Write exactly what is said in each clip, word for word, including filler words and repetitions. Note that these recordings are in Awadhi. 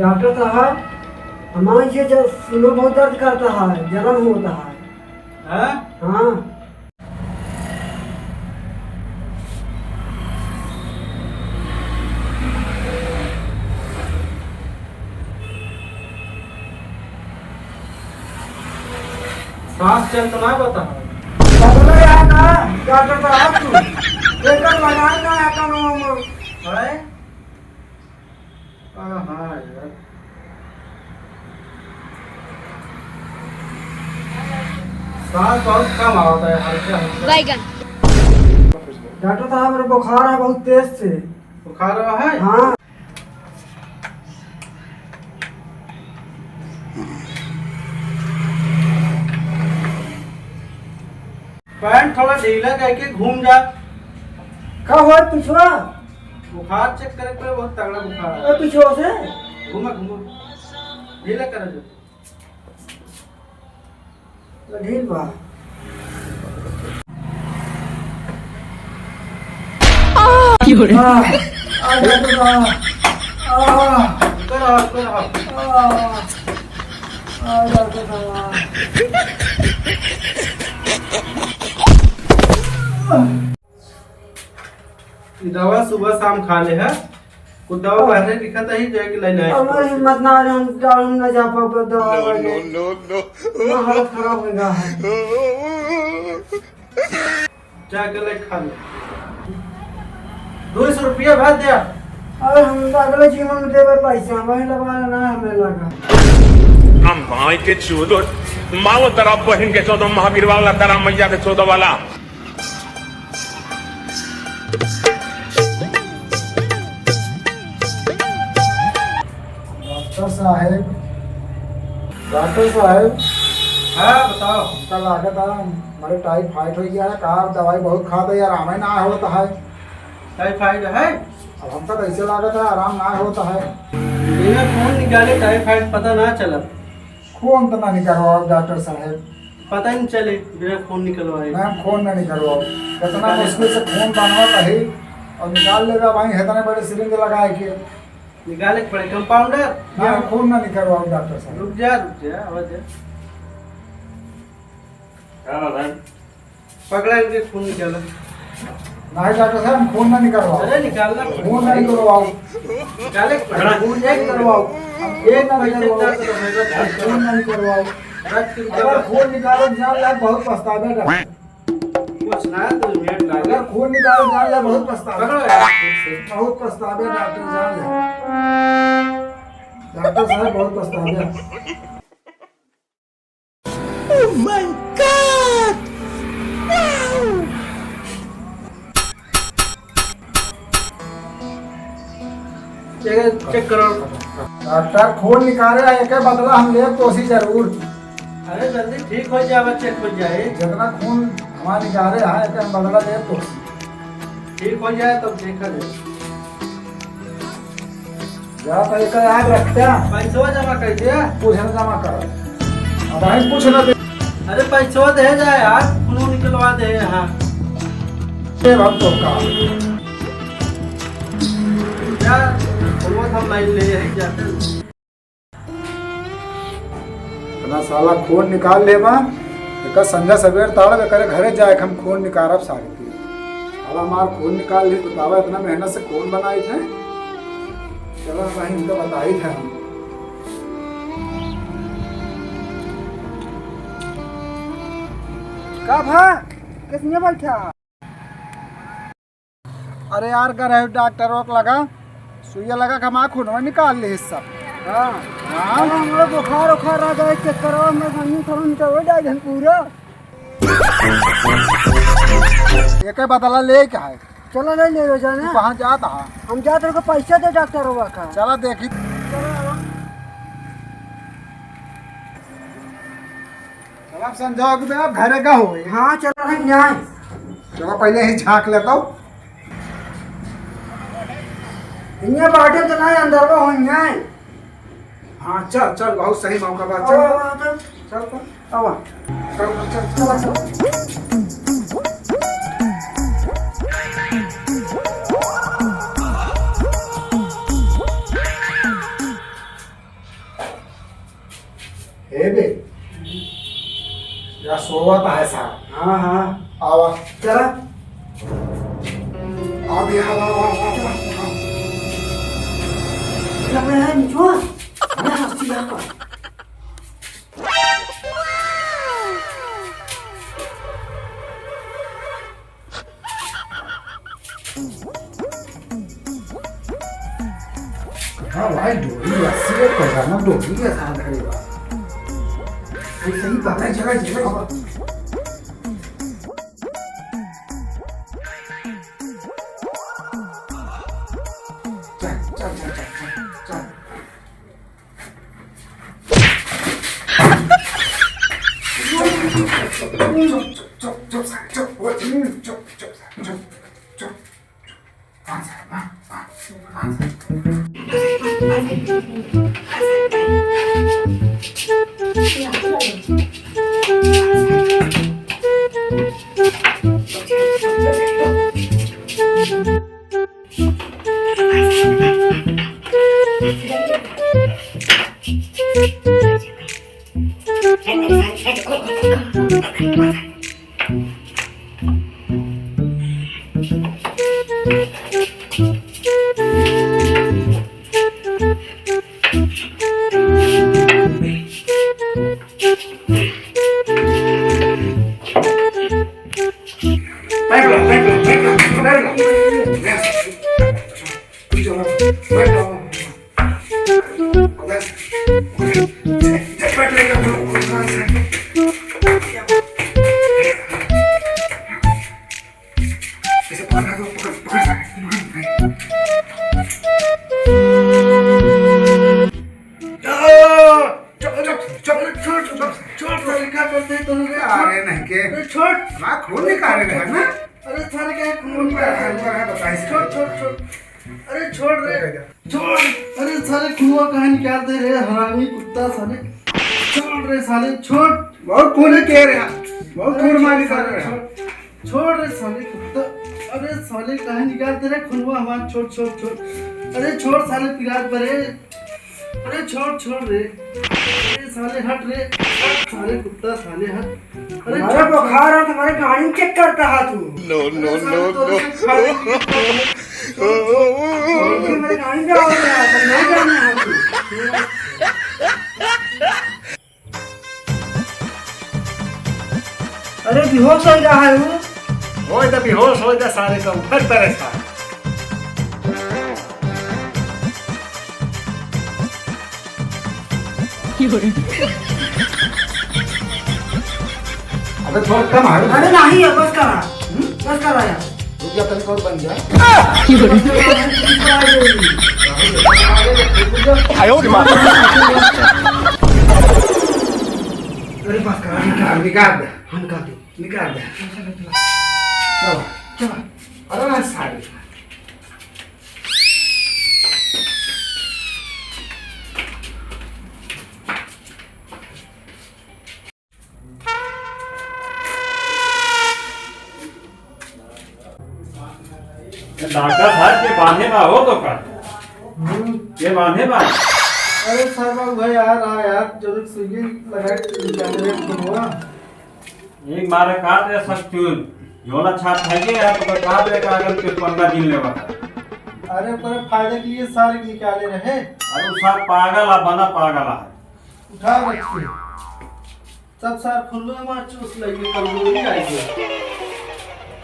डॉक्टर साहब, हमारे ये ज-, सीनों बहुत दर्द करता है, जलन होता है। हैं? हाँ। सांस चलत ना बता। पगला यार ना, डॉक्टर साहब तू। एकर लगाई ना है कानवा में। हैं? हाँ, हाँ यार। सांस बहुत कम आवता है, हल्का, हल्का। बैगन। डॉक्टर साहब, मेरे बुखार है बहुत तेज से। बुखार हुआ है? हाँ। पैंट थोड़ा ढीला करके घूम जा। का हुआ पिछुआ? बुखार चेक करे पे बहुत तगड़ा बुखार है। ए, पिछुआ से? घूमा, घूमा। ढीला कर जो। तो ढील बा। आ, आ, डॉक्टर साहब। आ, ऊपर आओ, ऊपर आओ। आ, आ, डॉक्टर साहब। ई दवा सुबह शाम खा ले है। कुछ दवा बाहरे दिखत है, जाके ले ले। हमार हिम्मत ना है, हम, हम ना जा पाबे दवा लेने। No, no, no। हमार हालत खराब हो गया है। जाके ले खा ले। दो सौ रुपया भेज दिया। अरे हम तो अगले जीवन में देबे पैसा, हमें लगा ना, हमें लगा। हम भाई के चूदो, मारो तेरा बहन के चौदह महावीर वाला, तेरा मैया के चौदह वाला। डॉक्टर साहेब, डॉक्टर साहेब। हाँ, बताओ। हमका लागत है, हमारे टाइफाइड हो गया है, का दवाई बहुत खाते हैं, आराम ही ना होता है। टाइफाइड है? अब हमका तो ऐसे लागत है, आराम ना होता है। बिना खून निकाले टाइफाइड पता ना चला। खून तो ना निकलवाओ डॉक्टर साहेब। पता ही नहीं चले बिना खून निकलवाए। ना, हम खून ना निकलवाओ। कितना निकाले। मुश्किल से खून बनवा रही और निकाल लेगा भाई, इतने बड़े सिरिंज लगाए के। निकाले के पड़े कंपाउंडर। ना, हम खून ना निकलवाओ डॉक्टर साहब। रुक जा, रुक जा, आवा जा। क्या बात है? पकड़ा इनके, खून निकाला। नहीं डॉक्टर साहब, खून ना निकलवाओ। अरे निकालना। खून ना निकलवाओ। निकाले के पड़े। खून ना निकलवाओ। खून ना निकलवाओ। खून ना निकलवाओ। रक्त अगर निकाला। खून निकाले जान ला, बहुत पछतावे डॉक्टर। कुछ ना, दो मिनट लागे। अगर खून निकाले जान ला, बहुत पछतावे। पकड़ो यार, ठीक से। बहुत पछतावे डॉक्टर, जान ला। डॉक्टर साहब, बहुत पछतावे। Oh my God! Wow! Check, check करो। डॉक्टर, खून निकाले, एके बदला हम लेब तोसी जरूर। अरे जल्दी ठीक हो जाए, चेक हो जाए। जितना खून हमार निकाले है, एके हम बदला लेब तोसी। ठीक हो जाए तब देखा जाए। जा तो एक याद रखते हैं। पैसवा जमा कर दिया। कुछ न जमा कर। अब हम कुछ न दे। अरे पैसवा दे जाए यार, खून निकलवा दे यहाँ। ये बात तो का। क्या? बोलवा था लाइन ले है क्या? इतना साला खून निकाल लेबा, एकर संझा सवेर ताड़ब, एकरे घरे जाए के हम खून निकारब सारे के। साला हमार खून निकाल ली, बतावा इतना मेहनत से खून बनाई थे। चलो भाई, इनका बताई थे हम। का भा? किसने बैठा? अरे यार, गए रहे डॉक्टर ओक लगा, सुइया लगा के हमार खूनवा निकाल ले सब। हाँ। हाँ। अरे, हमरा बुखार उखार आ जाए, चक्करवा में गंजी थरून तो हो जाए हम पूरा। एके बदला ले के है। चलो, ले ले जाने। तू कहाँ जात हा? हम जात रहे, पैसा दे डॉक्टर हुआ का। चला देखी। चला, अब समझाओ कि आप घरे का हो। हाँ, चला, है न्याय। चला, पहले ही झाँक लेता हूँ। इन्हें बाटे तो नहीं, अंदर में हो न्याय। हाँ, चल, चल, बहुत सही मौका बा, चल। आवा, आवा, चल। चल, चल। आवा। चल, चल, चल। आवा, चल। सोवत है साहब। हाँ, हाँ। आवा। चला। आवा, आवा, आवा, आवा, आवा। लग रहा है निचवा। अरे, हंसी यहाँ पर। हाँ भाई, डोरी रस्सी है, पैजामा डोरी के साथ है बा। ऐसे ही पकड़, चला, चला। चल, चल, चल। चुप, चुप, चुप, चुप, चुप, चुप, चुप, चुप, चुप, चुप, चुप, चुप, चुप, चुप, चुप। चॉकलेट छोड़, छोड़, छोड़, साले, क्या करते हैं तुम? अरे नहीं के। अरे छोड़। माँ खून निकाले रहे ना? अरे साले, क्या खून निकाले रहे? बताइए। छोड़, छोड़, छोड़। अरे छोड़ रे। छोड़। अरे साले, खूनवा काहे निकाल दे रे, हरामी कुत्ता साले। छोड़ रे साले, छोड़। बहुत खून है, कह रहे हैं। बहुत खून मारी कर रहे हैं। छोड़। छोड़ रे साले कुत्ता, अरे साले काहे निकालते रे खूनवा हमार? छोड़, छोड़, छोड़। अरे छोड़ साले पिरात बरे। अरे छोड़, छोड़ रे। अरे साले हट रे, हट साले कुत्ता, साले हट। अरे हमारा छोड़, बुखार है, तुम्हारे गाड़ी में चेक करता है तू। No, no, अरे साले no, तोरे no। से खाली छोड़, छोड़, छोड़। हमारे गाड़ी में आ रहा है, तुम नहीं जाना है तू। अरे बेहोश हो रहा है वो। होय तो बेहोश होय तो सारे का उठत परे सारे। अबे थोड़ा कम हारू। अरे नहीं है, बस करा। हम्म? बस करा यार। रुक जा, तनिक और बन जा। 哎呦我的妈！ अरे बस करा, निकाल, निकाल दे। हम निकाल दे। निकाल दे। चला, चला। अरे ना सारे। डॉक्टर साहब, ये बांधे बा हो तो का? हम्म। ये बांधे बा? अरे सर, बाबू भाई, यार, आ यार, जरूर सुई लगा के निकाल दे खूनवा। एक मारे का दे सकती हूँ, झोला छाप है ये यार, तो का दे का अगर के पंद्रह दिन लेवा। अरे, पर फायदे के लिए सारे निकाले रहे। अरे, वो सार पागल है, बना पागल है। उठा रख के। सब सार खुलवे मार चूस लगी, कमजोरी आ गई।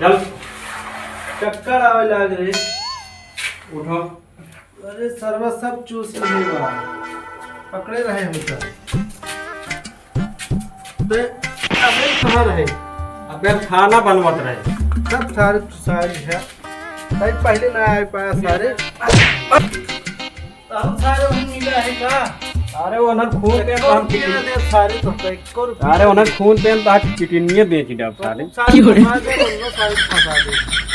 चल। चक्कर आवे लाग रहे। उठो। अरे सरवा सब चूस रहे बा। पकड़े रहे हमका। बे, अबे कहाँ रहे? अबे हम खाना बनवत रहे। सब सारे चुसाई है। भाई पहले ना आ पाया सारे। हम सारे हम मिला है का? अरे वो ना खून पे तो हम कितने दे सारे तो पे करो। अरे वो ना खून पे हम तो आज किडनिये बेच दे सारे। सारे फंसा दे, उन्हों सारे फंसा दे।